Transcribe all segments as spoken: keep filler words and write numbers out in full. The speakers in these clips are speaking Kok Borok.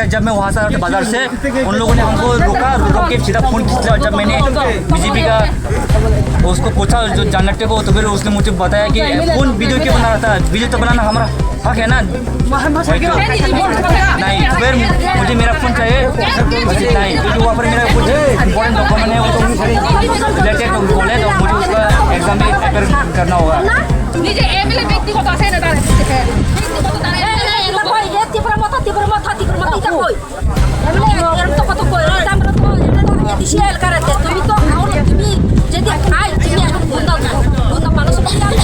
जब मैं वहाँ से आ रहा था बाजार से, उन लोगों ने हमको रोका, रोक के सीधा फोन खींच लिया। जब मैंने बीजेपी का उसको पूछा, जो जनरेटर को, तो फिर उसने मुझे बताया कि फोन वीडियो क्यों बना रहा था, वीडियो तो बनाना हमारा हक है ना। वही तो। नहीं, फिर मुझे मेरा फोन चाहिए। नहीं, क्योंकि वहाँ पर मेरा कुछ इंपॉर्टेंट डॉक्यूमेंट है, वो तो रिलेटेड बोले तो मुझे उसका एग्जाम भी प्रिपेयर करना होगा। নিজে এমএলএ ব্যক্তিগত আছে না তার? ব্যক্তিগত তার এমএলএ এরকম। এই, এই, এই, এই, তীব্র মত, তীব্র মত, তীব্র মত, এটা কই? এমএলএ এরকম তো কত কই? এটা আমরা তো, এটা তো আগে দিছি এলাকার আগে। তুমি তো, তুমি যদি খাই, তুমি এখন গুন্ডা, গুন্ডা মানুষ কি জানো?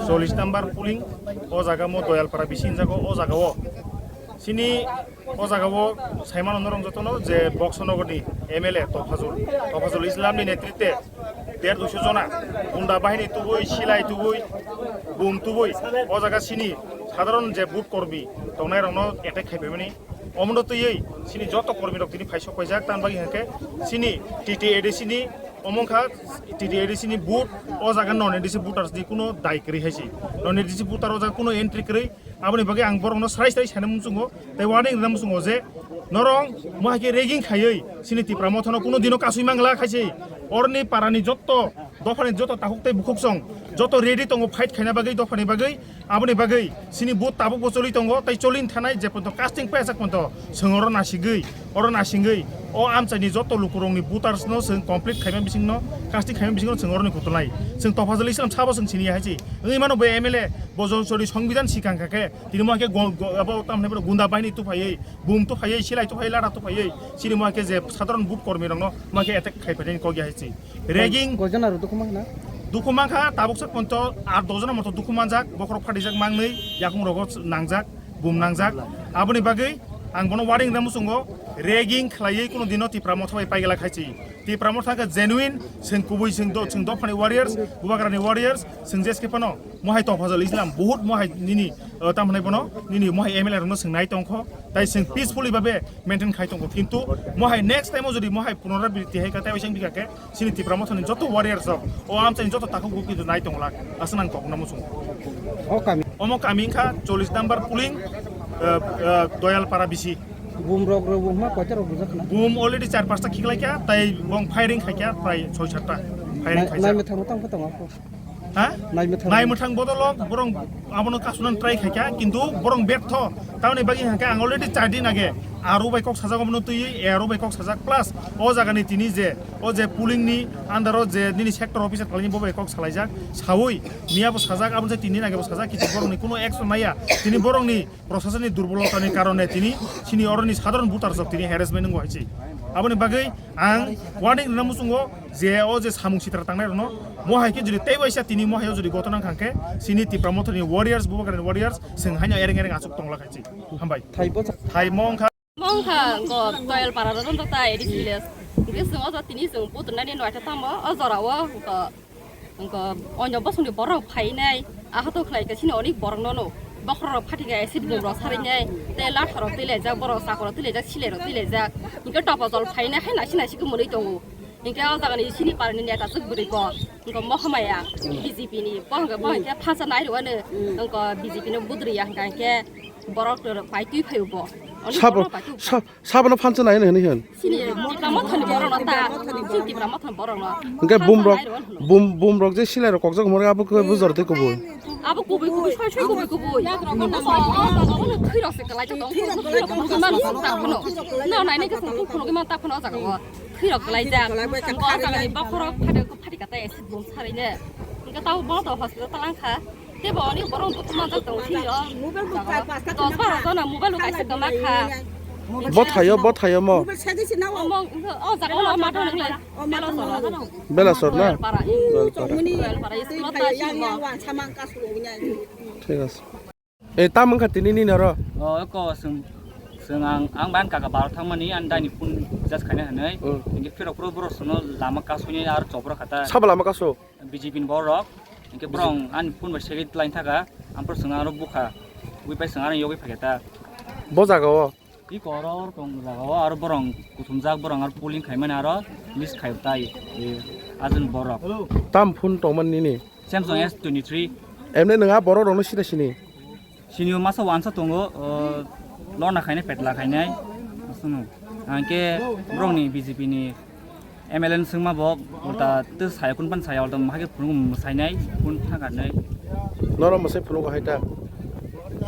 Chollish number polling, o jaga mo Doyalpara bisi hinjago, o jaga o. Sini o jaga o saimano norong jotono je Boxonogor ni M L A Tofazul, Tofazul Islam ni netritwe der duiso jona gunda bahini tubui, silai tubui, bum tubui, o jaga sini sadharon je vote kormi tongnai rokno attack khaipaimani. Omono twiwi sini joto kormi rok tini phaisok paijak, tamni bagwi hwnkhe sini T T A D C ni omo wngkha T T A D C ni vote, o jaga non A D C voters ni kuno dai kwrwi hai se. Non A D C voter o jaga kuno entry kwrwi, aboni bagwi ang borokno srai srai sana muchungo tei warning rwna muchungo je norok mohai khe rigging khaiwi sini Tipra Motha no kuno dino kasui mangla khai se. Oroni para ni jotto dopha ni joto takhuk tei bukhuk song joto ready tongo fight khaina bagwi, dopha ni bagwi. Aboni bagwi sini vote tabuk bo choli tongo, tei choli thanai je porjonto casting paijak porjonto chwng oro nasigwi, oro nasingwi o amchaini joto lukurokni voters no chwng complete khaima bisingno, casting khaima bisingno chwng oroni kutulnai. Chwng Tofazul Islam sabo chwng sini ya hai se. Wngwi mano bo M L A, bo joni songbidan sikang kha khe, tini mo khe go-, go-, abo tamni gunda bahini tuphaiwi, bum tuphaiwi, silai tuphaiwi, lada tuphaiwi, sini mo khe je sadharon vote kormi rokno mo khe attack khaipaini kok ya hai se. Rigging. Koi jona rw dukhu mankha na? Dukhu mankha, tabuk sak ponto aat do jona moto dukhu manjak, bokhorok phatijak mangnwi, yakung rogo nangjak, bum nangjak. Aboni bagwi ang bono warning rwna muchungo, rigging khlaiwi kuno dino Tipra Motha bai paigala khai se. Tipra Motha khe genuine, chwng kubui, chwng do-, chwng dophani warriors, Bubagrani warriors, chwng jeskhe phano mohai Tofazul Islam, buhut mohai nini, uh, tamhwnai bono, nini mohai M L A rokno chwng nai tongkho, tai chwng peacefully babe maintain khai tongkho. Kintu mohai next time o jodi mohai punorabritti hai kha, tai oisang bikha khe, Chini Tipra Mothani joto warriors rok, o amchaini joto takhuk buki nai tongla, aswk nang kokno muchung. O kami. Omo kami wngkha chollish number polling, eh, eh, Doyalpara bisi. Bum rok rok bum ma koita rok bujak na? Bum already char pasta khiklai kha, tai bong firing khai kha, prai soi satta firing khai kha. Nai methang tang tang ko. Ha? Nai methang. Nai methang bodol o borong abono kasunan try khai kha, kintu borong betho. Tamoni bagwi hwnkhe ang already char din age aro bai kok sajak, omono twi aro bai kok sajak, plus o jagani tini je o je polling ni under o je nini sector officer kalaini bo bai kok salaijak, saui miya bo sajak, aboni tini nage bo sajak, kintu borokni kuno action naiya. Tini borokni prosasoni durbolotani karone tini chini oroni sadharon voter rok tini harassment wngo hai se. Aboni bagwi ang warning rwna muchungo je o je samung sitra tangnai rokno mohai khe jodi tei waisa tini mohai o jodi gotona khang khe chini Tipra Mothani warriors, Bubagrani warriors, chwng haino ereng ereng achuk tongla khai se. Hambai. Thai bo. Thai mong kha. Mong kha, go Doyalpara ro ta A D C village. Hingke chwng o jaga tini chwng butrunani noita tamo, o jora o, go, go, onyo bosongni borok phainai, aha to khlai khe chini onek borok nono, bokhorok rok phathi khe acid bom rok sarinai, tei latha rok twi laijak, borok chakor rok twi laijak, silai rok twi laijak, hingke topa jol phainai, hai naisi naisi khe mwnwi tongo. Hingke o jaga ni chini parani neta swk bwrwi bo, hingke Mohamaya, B J P ni, bo hingke, bo hingke phansa nai rw ano, hingke B J P ni budri ya hingka hingke borok rok pai twi phaio bo. Sabo, sab-, Sabono phansa nai hinwi hwn. Sini Tipra Mothani borok no ta. Sini Tipra Mothani borok no. Hingke bum rok, bum, bum rok je silai rok kokjak mori abo khe bujor tei kubui. Abo kubui kubui, soi soi kubui kubui. Abo no thwi rok se kalai tong. Thwi rok kalai tong. No nai nai ke sung phunu ke man ta phunu jaga o. Thwi rok kalai jak. Ko jaga ni bokhorok phade ko phadi kata acid bom sarai ne. Hingke tao bono to hospital talang kha. Tebo ani borok dukhu manjak tongo sini o. Mobile bo char pasta dos baro jona mobile bo kaisa tongma kha. Bo thaio, bo thaio mo. Mobile sadi se nao. Omo, o jaga o ma thang le. O ma thang le. Belasor na? Para. Para. Para. School ta sini mo. Thik ase. E, tam wngkha tini nini oro? O, eko sum. Chwng ang, ang ban kaka bar thangmani, ang daini phone just khaina hinwi. Hmm. Hinkhe phirok phuru borok chwngno lama kasuni aro chobro khata. Sabo lama kasu? B J P ni borok. Hinkhe borok ang ani phone bai segwi line thaka, ang phuru chwng aro bukha. Ui pai chwng aro yogwi phai ta. Bo jaga o? Iko oro, oro tong jaga o, aro borok kuthumjak, borok aro polling khaimani aro list khai tai. E, ajun borok. Tam phone tongmani nini? Samsung S twenty-three. Emne nwng a borok rokno sida sini? Sini o masa wansa tongo, o, lorna khainai, petla khainai. Aswkno. Hwnkhe borokni B J P ni M L A ni swngma bo ulta tei saya kun pan saya ulta mahai phunuk mwsainai phun thakarnai. Noro mwsai phunuk hai ta.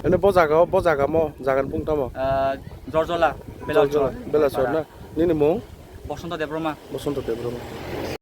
Ene bo jaga o, bo jaga mo, jaga ni bung tamo? Ah, Jorjola, Belachor. Jorjola, Belachor na. Nini mung? Bosonto Debbarma. Bosonto Debbarma.